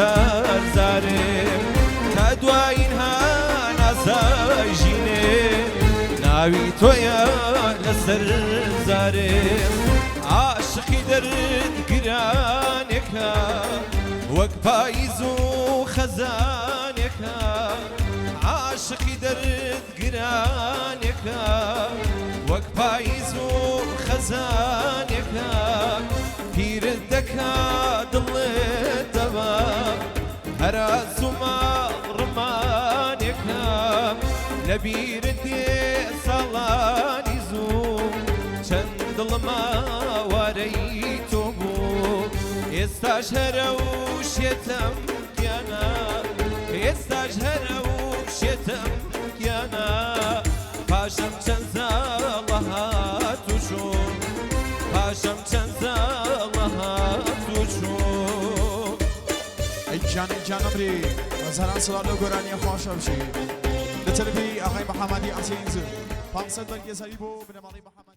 لەسەر زارێ تا دوایین هەناسەی ژینێ ناوی تۆیە لەسەر زارێ عاشقی دەرد گرانێکە وەک پاییز و خەزانێکە عاشقی دەرد گرانێکە وەک پاییز و خەزانێکە پیرت دەکا دڵت دەبا هەراس و ماڵ ڕمانێکە لەبیرت دێ ساڵانی زوو چەند دڵم ئاوارەی تۆ بوو ئێستاش هەرە و شێتم گیانە ئێستاش هەرە و شێتم گیانە پاشم چەند ساڵە هات و چوو پاشم چەند ساڵە هات و چوو. ئەی گیان ئەی گیان ئەمری هەزاران سڵاو لەو گۆرانیە خۆشە بژی لە تەرەفی ئاغای محەمەدی عەزیز 500 بەرگێزەری بۆ بنەماڵەی محەمەد.